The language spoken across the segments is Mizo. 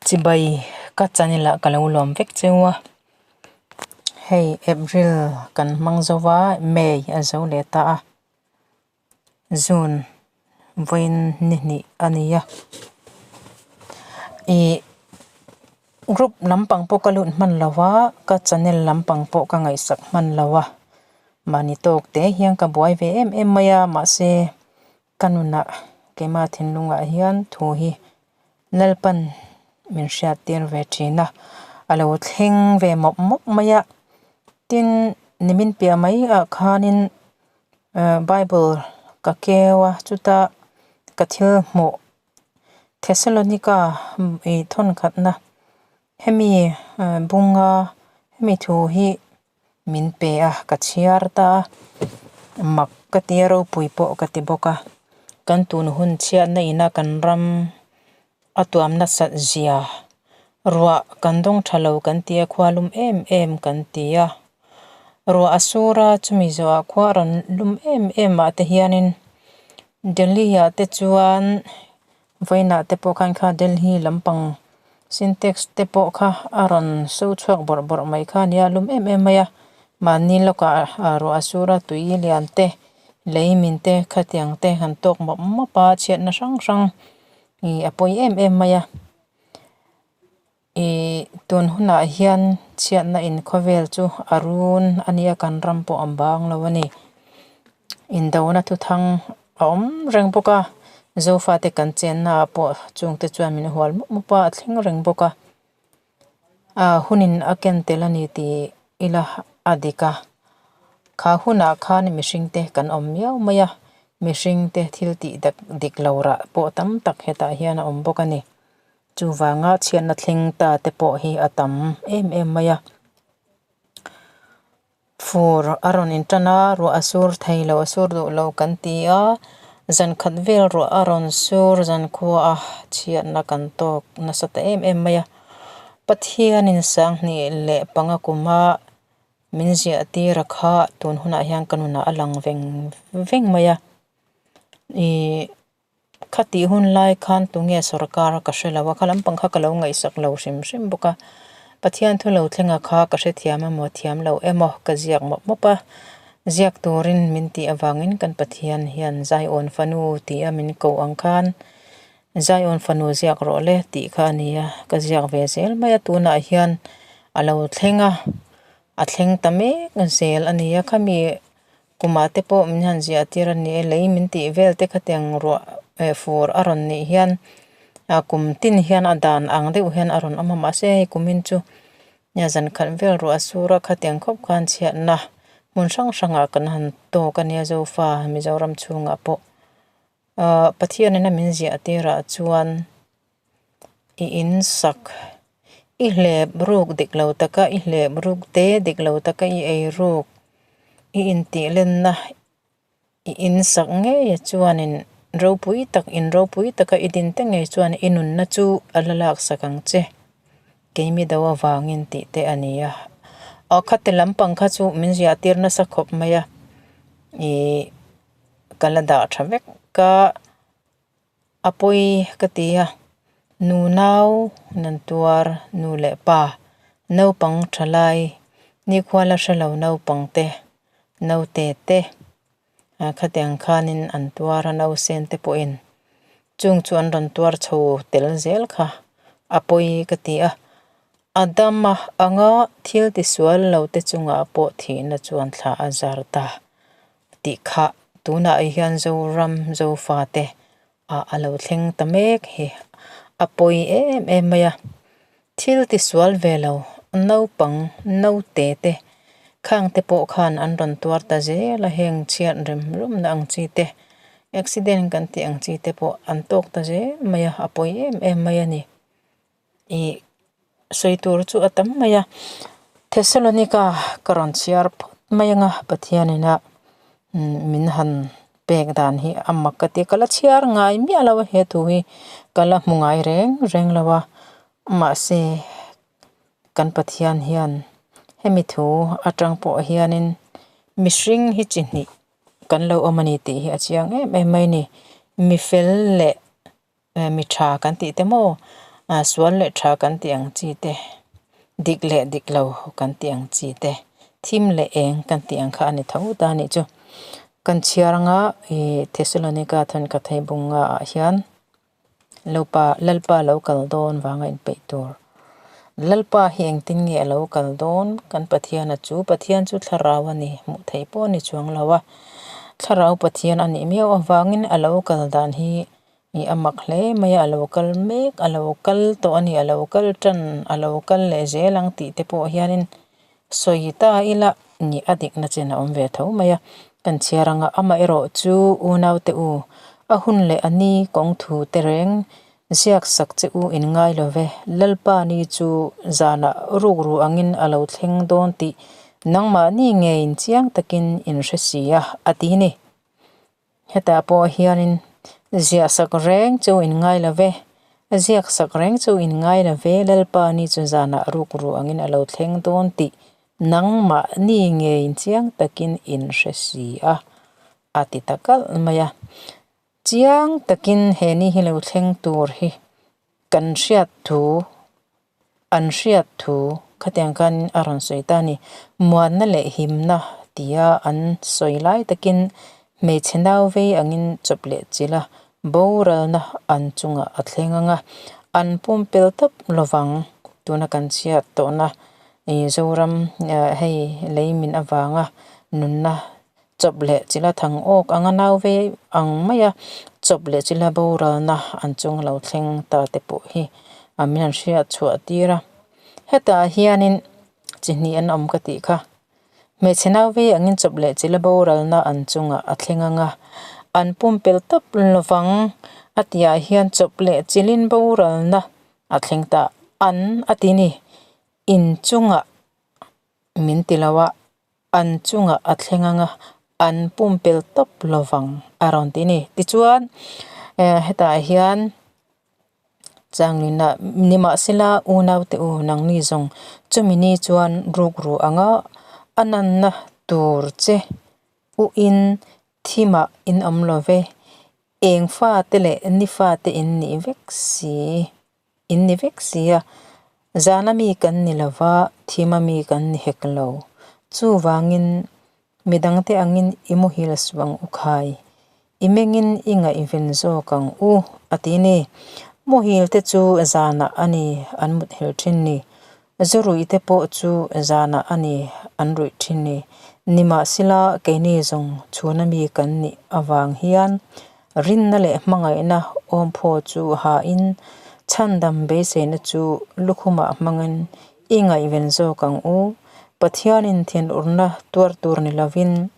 Chibai ka channel ah ka lo lawm vek cheu a, hei April kan hmang zo va May a zo leh ta a, June vawiin ni hnih a ni a, ih group lampang pawh ka lut hman lo va ka channel lampang pawh ka ngaihsak hman lo a, mahni tawk te hian ka buai ve em em mai a mahse Ka nunah keimah thinlungah hian thu hi Lalpan min hriattir ve thin a, a lo thleng ve mawp mawp mai a. Tin, nimin piah mai ah khanin Bible ka keu a, chuta ka thil hmuh Thessalonica ih thawnkhatna hemi bunga hemi thu hi min pe a ka chhiar ta a mak ka ti a ropui pawh ka ti bawk a kan tun hun chhiatna ina kan ram a tuam nasat zia ruah kan dawng tha lo kan ti a khua lum em em kan ti a ruah a sur a chumi zawhah khua a rawn lum em em ah te hianin Delhi ah te chuan Vawiinah te pawh khan kha Delhi lampang Sintex te pawh kha a rawn so chhuak bawrh bawrh mai kha a nia lum em em mai a, mahni lawkah ruah a sur a tui lian te lei min te khatiang te han tawk mawp mawp a chhiatna hrang hrang ih a pawi em em mai a ih tun hunah hian chhiatna in khawvel chu a run a nia kan ram pawh a bang lo a ni indona thuthang a awm reng bawk a zofate kan chenna ah pawh chungte chuan min hual mup mup a a thleng reng bawk a ah hunin a ken tel a ni tih ila a dik a kha hunah khan mihring te kan awm miau mai a mihring te thil tih dak dik lo rah pawh tam tak hetah hian a awm bawk a ni. Chuvanga chhiatna thleng ta te pawh hi a tam em em mai a. Fur a rawn intan a, ruah a sur thei lo a sur duh lo kan ti a, zan khat vel ruah a rawn sur zan khua a chhiatna kan tawk nasa ta em em mai a. Pathianin sanghnih leh panga kuma min ziah tir a kha tun hunah hian ka nunah a lang veng veng mai a. Ihh. Khatih hun lai khan tunge sorkar ka hre lo a, kha lampang kha ka lo ngaihsak lo hrim hrim bawk a, Pathian thu lo thlenga kha ka hrethiam emaw thiam lo emaw ka ziak mawp mawp a, ziak turin min tih avangin kan Pathian hian Zion fanu tih a min koh ang khan Zion fanu ziak rawh le tih kha a ni a, ka ziak ve zel mai a, tunah hian a lo thleng a, a thleng ta mek zel a ni a, khami Kumah te pawh min han ziah tir a ni e, lei min tih vel te khatiang ruah eh fur a rawn nih hian ah kum tin hian a dan ang deuh hian a rawn awm a mahse hei kumin chu nia zan khat vel ruah a sur a khatiang khawp khan chhiatna hmun hrang hrangah kan han tawk a nia Zofa Mizoram chhungah pawh ah Pathianin a min ziah tirah chuan i in sak i hlep ruk dik lo taka i hlep ruk te dik lo taka i ei ruk i intih lenna i in sak ngei chuanin ropui tak in ropui taka i din te ngei chuan i nunna chu a la lak sak ang che keimi do avangin tih te a ni a aw khati lampang kha chu min ziah tir nasa khawp mai a ih ka la dah tha vek a. A pawi ka ti a, nu nau nan tuar nu leh pa naupang thalai nikhua la hre lo naupang te naute te ah khatiang khanin an tuar a nausen te pawhin chung chu an rawn tuar chho tel zel kha a pawi ka ti a, a dam a anga thil tisual lo te chungah pawh thihna chuan thla a zar ta. Tih kha tunah hian Zoram Zofate ah a lo thleng ta mek hi a pawi em em mai a, thil ti sual ve lo naupang naute te khang te pawh khan an rawn tuar ta zel a heng chhiat rem rumna ang chi te accident kan tih ang chi te pawh an tawk ta zel mai a a pawi em em mai a ni. Ih sawi tur chu a tam mai a Thessalonica ka rawn chhiar phawt mai anga Pathianina min han pek dan hi a mak ka ti a ka la chhiar ngai miah lo a he thu hi ka la hmu ngai reng reng lo a mahse kan Pathian hian hemi thu atang pawh hianin mihring hi chi hnih kan lo awm a ni tih hi a chiang em em mai a ni mi fel leh. Mi tha kan tih te maw? Sual leh tha kan tih ang chi te, dik leh dik lo kan tih ang chi te, thim leh eng kan tih ang kha a ni tho ta a nih chu. Kan chhiar anga ih Thesalonika thawnkhat hei bunga ah hian Lalpa Lalpa lo kal dawn vanga inpeih tur. Lalpa hi engtin nge a lo kal dawn? Kan Pathiana chu Pathian chu thlarau a ni, hmuh theih pawh a ni chuang lo a. Thlarau Pathian a nih miau avangin a lo kal dan hi Ih a mak hle mai a, a lo kal mek, a lo kal tawh a ni, a lo kal tan, a lo kal leh zel ang tih te pawh hianin sawi ta ila nih a dikna chen a awm ve tho mai a. Kan chhiar anga amaherawh chu unaute u, a hun leh a ni kawng thu te reng ziak sak che u in ngai lo ve, Lalpa ni chu zanah rukru angin a lo thleng dawn tih nangmahni ngeiin chiang takin in hre si a, a ti ni. Hetah pawh hianin ziah sak reng chu in ngai lo ve, ziak sak reng chu in ngai lo ve, Lalpa ni chu zanah rukru angin a lo thleng dawn tih nangmahni ngeiin chiang takin in hre si a, a ti ta kalh mai a. Chiang takin he ni hi lo thleng tur hi kan hriat thu An hriat thu khatiang khan a rawn sawi ta a ni. Muanna leh himna tia an sawi lai takin hmeichhe nau vei angin chawp leh chilh a, boralna an chungah a thleng ang a, an pumpel tawp lovang. Tuna kan chhiat tawhna Zoram hei lei min avanga nunna Chawp leh chila thang awk anga nau ve ang mai a, chawp leh chila boralna an chung lo thleng ta te pawh hi a min han hriat chhuah tir a. Hetah hianin chi hnih an awm ka tih kha. Hmeichhe nau ve angin chawp leh chila boralna an chungah a thleng anga an pumpelh tawp lovang a tihah hian chawp leh chilin boralna a thleng ta an a ti ni. Inchungah min ti lo a. An chungah a thleng ang a, an pumpelh tawp lovang a rawn ti a ni. Tichuan hetah hian changlina nimahsela unaute u nangni zawng chumi ni chuan rukru anga a nanna tur che uin thimah in awm lo ve, eng fate leh ni fate in nih vek si. In ni vek si a, zana mi kan ni lo va, thima mi kan ni hek lo. Chuvangin midangte angin i muhil suh ang u khai, i mengin i ngaihven zawk ang u, a ti ni. Muhil te chu zanah a ni an muthilh thin ni, zu ruih te pawh chu zanah a ni an ruih thin ni. Nimahsela keini zawng chhuna mi kan nih avang hian Rinna leh hmangaihna awmphaw chu hain chhandam beiseina chu lukhumah hmangin i ngaihven zawk ang u. Pathianin thinurna tuar tur ni lovin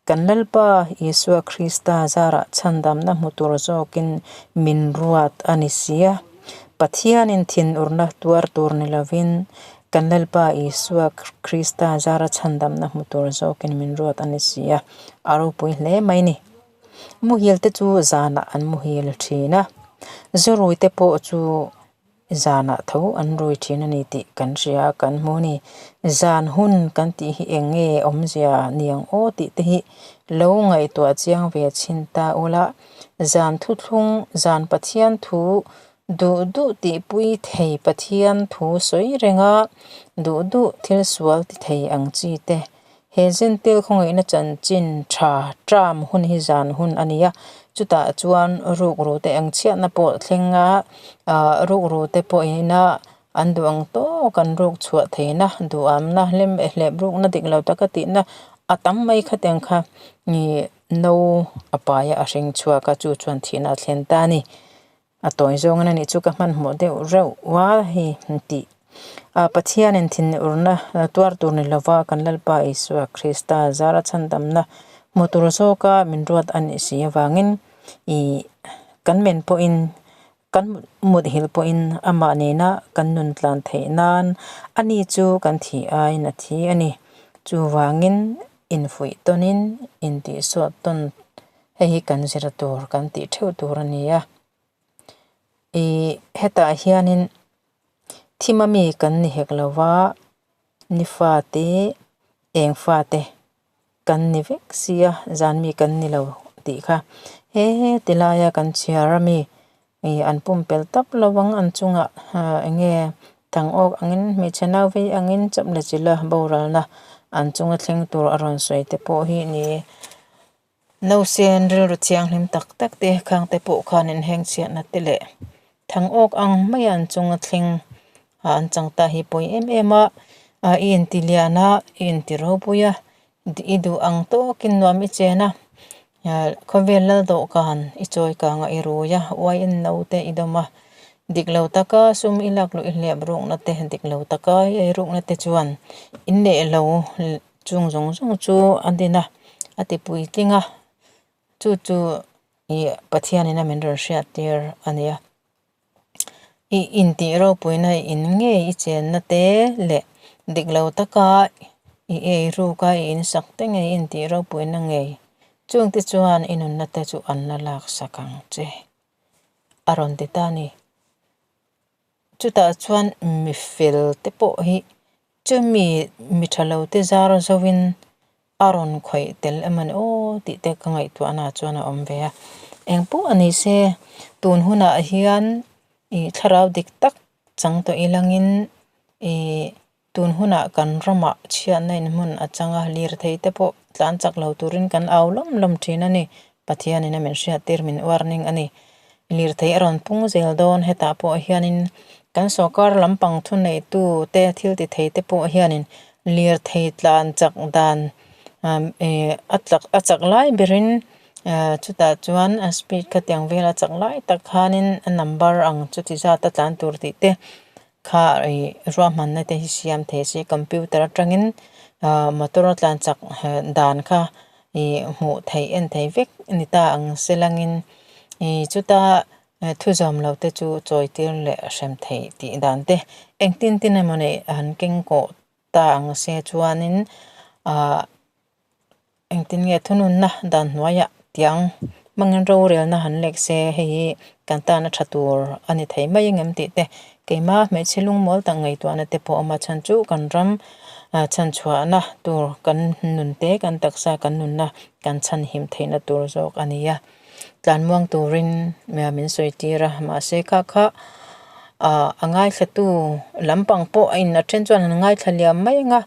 kan Lalpa Isua Krista zarah chhandamna hmu tur zawkin min ruat a ni sia. Pathianin thinurna tuar tur ni lovin kan Lalpa Isua Krista zara chhandamna hmu tur zawkin min ruat a ni sia. A ropui hle mai ni. Muhil te chu zanah an muhil thin a, zu rui te pawh chu zanah tho an rui thin a ni tih kan hria a kan hmu a ni. Zan hun kan tih hi eng nge awmzia ni ang aw tih te hi lo ngaihtuah chiang ve chhin ta ula, zan thuthlung zan Pathian thu duh duh tihpui thei Pathian thu sawi renga duh duh thil sual ti thei ang chi te. He Zentel khawngaihna chanchin tha term hun hi zan hun a ni a, chutah chuan rukru te eng chhiatna pawh thleng a, ah rukru te pawh ina an duh ang tawk an ruk chhuah theihna duhamna hlem hlep rukna dik lo taka tihna a tam mai khatiang kha ih no a pai a a hring chhuak a chu chuan thihna a thlen ta a ni. A tawi zawng in a nih chu ka hmanhmawh deuh reuh a hei tih ah Pathianin thinurna tuar tur ni lova kan Lalpa Isua Krista zara chhandamna hmu tur zawka min ruat a nih si avangin ih kan men pawhin kan mutthilh pawhin amah nena kan nun tlan theih nan ani chu kan thih aiin a thi a ni. Chuvangin infuih tawnin intihsuat tawn Hei hi kan zir tur kan tih theuh tur a ni a ih hetah hianin thim ami kan ni hek lo va ni fate eng fate kan ni vek sia zan mi kan ni lo tih kha he ti laia kan chhiar ami. Ih an pumpelh tap lo ang an chungah eng nge thang awk angin hmeichhe nau vei angin chawp leh chilh a boralna an chunga thleng tur a rawn sawi te pawh hi ni. Nausen rilru thianghlim tak tak te khang te pawh khanin heng chhiatna te leh thang awk ang mai a an chunga thleng ah an chang ta hi pawi em em a, i inti lian a i inti ropui a i duh ang tawkin nuam i chen a khawvel lal dawhkan i chawi kang a i rui a uai en no te i dawm a dik lo taka sum i lak luh i hliap rukna te dik lo taka i ei rukna te chuan in leh lo Chung zawng zawng chu a din a, a ti puitling a, chu chu ih Pathianin a min rawn hriat tir a ni a. I intih ropuina in ngei i chenna te leh dik lo taka i ei ruk a, i insak te ngei i intih ropuina ngei chungte chuan i nunna te chu an la laksak ang che a rawn ti ta a ni. Chutah chuan mi fel te pawh hi Chumi mi tha lo te zar zoin a rawn khawih tel emaw ni aw tih te ka ngaihtuahna ah chuan a awm ve a. Eng pawh a ni se tun hunah hian ih thlarau dik tak chang tawh ilangin ih tun hunah kan ramah chhiatna in hmun a chang a, lirthei te pawh tlan chak lo turin kan au lawm lawm thin a ni. Pathianin a min hriattir min warning a ni. Lirthei a rawn pung zel dawn hetah pawh hianin kan sawrkar lampang thuneitu te thil ti thei te pawh hianin lirthei tlan chak dan ih a chak a chak lai berin chutah chuan a speed khatiang vela chak lai tak khanin a number ang chuti zat a tlan tur tih te kha ih ruahmanna te hi siam thei se computer atangin motor a tlan chak dan kha ih hmuh theih en theih vek a ni ta ang se langin ih chuta thu zawm lo te chu chawi tir leh hrem theih tih dan te engtin tin emaw ni han keng kawh ta ang se chuanin ah. Engtin nge thununna dan hnuaiah tiang hmangin rorelna han lek se hei hi kan tan a tha tur a ni thei mai ang em tih te keimah hmeichhe lungmawl tak ngaihtuahna te pawh a awm a chhan chu kan ram chhanchhuahna tur kan nun te kan taksa kan nunna kan chhanhim theihna tur zawk a ni a tlanmuang turin min sawi tir a mahse kha kha ah a ngaithlatu lampang pawh a in a then chuan an ngaithla liam mai ang a.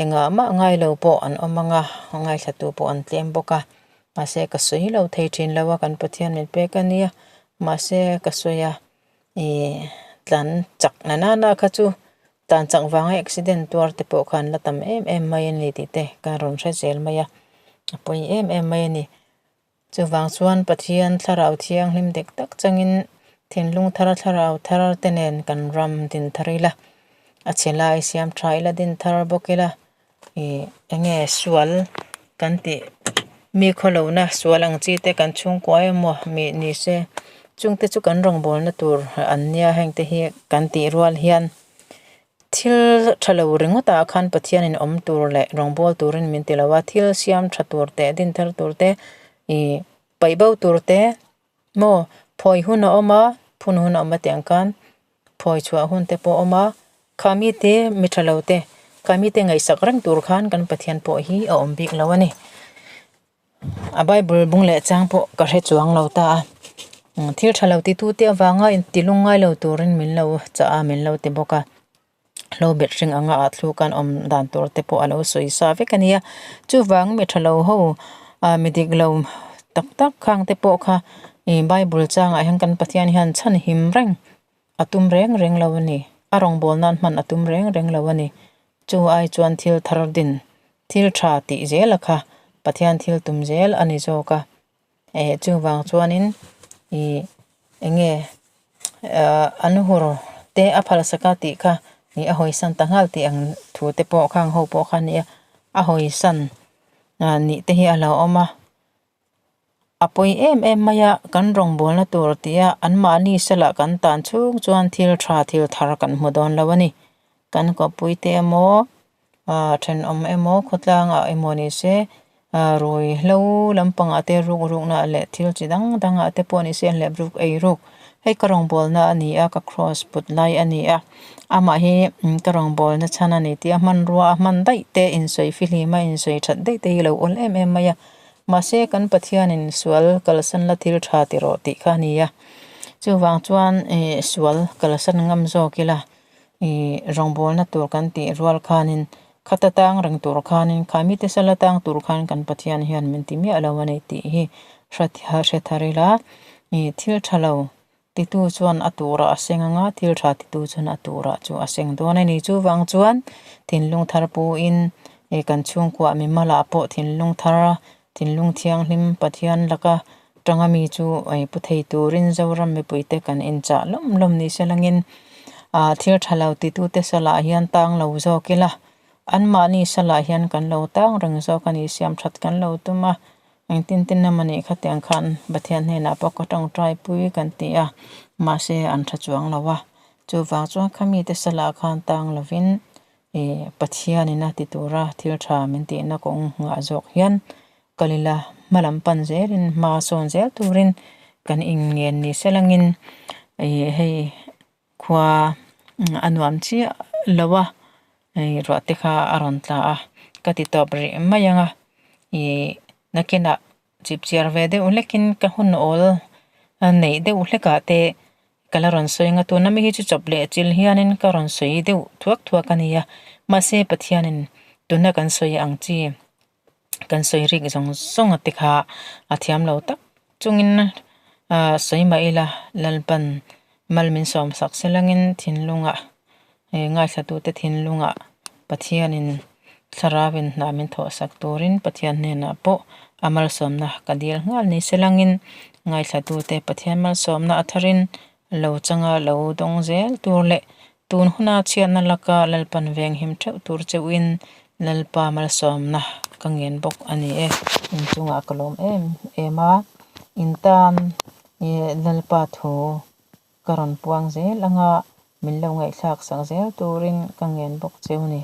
Engah mah ngai lo pawh an awm ang a, ngaithlatu pawh an tlem bawk a. Mahse ka sawi lo thei thin lo a, kan Pathian min pek a nia. Mahse ka sawi a, ih tlan chak na nana kha chu tlan chak vanga accident tuar te pawh kha an la tam em em mai a ni tih te ka rawn hre zel mai a, a pawi em em mai a ni. Chuvang chuan Pathian Thlarau Thianghlim dik tak changin thinlung thar thlarau thar te nen kan ram din thar ila, a chhe lai siam tha ila din thar bawk ila, ih enge sual kan tih mi khawlohna sual ang chi te kan chhungkua emaw mi ni se chungte chu kan rawngbawlna tur an nia heng te hi kan tih rual hian Thil tha lo ringawt ah khan Pathianin awm tur leh rawngbâwl turin min ti lo a, thil siam tha tur te, din thar tur te, ih paih bo tur te maw phawi hun a awm a, phun hun a awm a tih ang khan phawi chhuah hun te pawh a awm a, kha mite mi tha lo te, kha mite ngaihsak reng tur khan kan Pathian pawh hi a awm bik lo a ni. A bible bung leh chang pawh ka hre chuang lo ta a thil tha lo ti tu te avanga inti lungngai lo turin min lo chah a min lo ti bawk a hlo bet hring anga ah thluk an awm dan tur te pawh a lo sawi sa vek a nia chuvang mi tha lo ho ah mi dik lo tak tak khang te pawh kha ih bible changah hian kan Pathian hian chhanhim reng a tum reng reng lo a ni a rawngbâwl nân hman a tum reng reng lo a ni chu ai chuan thil thar din thil tha tih zel a kha Pathian thil tum zel a ni zawk a eh chuvang chuanin ih eng nge ah an hur te a phalsak a tih kha ih a hawisan ta nghal tih ang thu te pawh khang ho pawh kha a ni a a hawisan ah nih te hi a lo awm a. A pawi em em mai a, kan rawngbawlna tur tia anmahni salah kan tan chhung chuan thil tha thil thar kan hmu dawn lo a ni. Kan kawppui te emaw ah thenawm emaw khawtlangah emaw ni se ah rui hlo lampangah te ruk rukna leh thil chi dang dangah te pawh ni se hlep ruk ei ruk. Hei ka rawngbawlna a ni a, ka cross put lai a ni a, amah hi ka rawngbawlna chhan a ni tia hmanrua a hman daih te insawi fihlim a insawi that daih te hi a lo awl em em mai a. Mahse, kan Pathianin sual kalsan la thil tha ti rawh tih kha a ni a. Chuvang chuan ih sual kalsan ngam zawk ila ih rawngbawlna tur kan tih rual khanin khata tang reng tur khanin kha mite sala tang tur khan kan Pathian hian min ti miah lo a ni tih hi hre thar ila ih thil tha lo Titu chuan a turah a seng anga, thil tha titu chuan a turah chu a seng dawn a ni. Chuvang chuan thinlung thar puin eh kan chhungkuah mimalah pawh thinlung thar, thinlung thianghlim Pathian laka tanga mi chu eh pu thei turin Zoram mipuite kan inchah lawm lawm ni se langin ah thil tha lo titute salah hian tang lo zawk ila, anmahni salah hian kan lo tang reng zawk a ni, siam that kan lo tum a. Engtin tin emaw nih khatiang khan Pathian hnenah pawh ka tawngtai pui kan ti a, mahse an tha chuang lo a. Chuvang chuan kha mite salah khan tang lovin ih Pathianin a ti tura thil tha min tihna kawng nghah zawk hian kal ila hma lam pan zelin hma sawn zel turin kan inngen ni selangin ih hei Khua a nuam chiah lo a, hei ruah te kha a rawn tla a, ka ti tawp rih mai ang a, ih nakinah chip chiar ve deuh hlekin ka hun awl neih deuh hlekah te ka la rawn sawi ang a, tuna mi hi chu chawp leh chil hianin ka rawn sawi deuh thuak thuak a ni a, mahse Pathianin tuna kan sawi ang chi kan sawi rik zawng zawng te kha a thiam lo tak chungin ah sawi mah ila Lalpan mal min sawm sak se langin thinlungah eh ngaithlatute thinlungah Pathianin thlarauin hna min thawh sak turin Pathian hnenah pawh a malsawmna ka dil nghal ni se langin ngaithlatute Pathian malsawmna a tharin lo changa lo dawng zel tur leh Tun huna chhiatna laka Lalpan venghim theuh tur cheuhin Lalpa malsawmna ka ngen bawk a ni e. Inchungah ka lawm em em a, in tan Lalpa thu ka rawn puang zel anga min lo ngaihthlak sak zel turin ka ngen bawk cheu ni.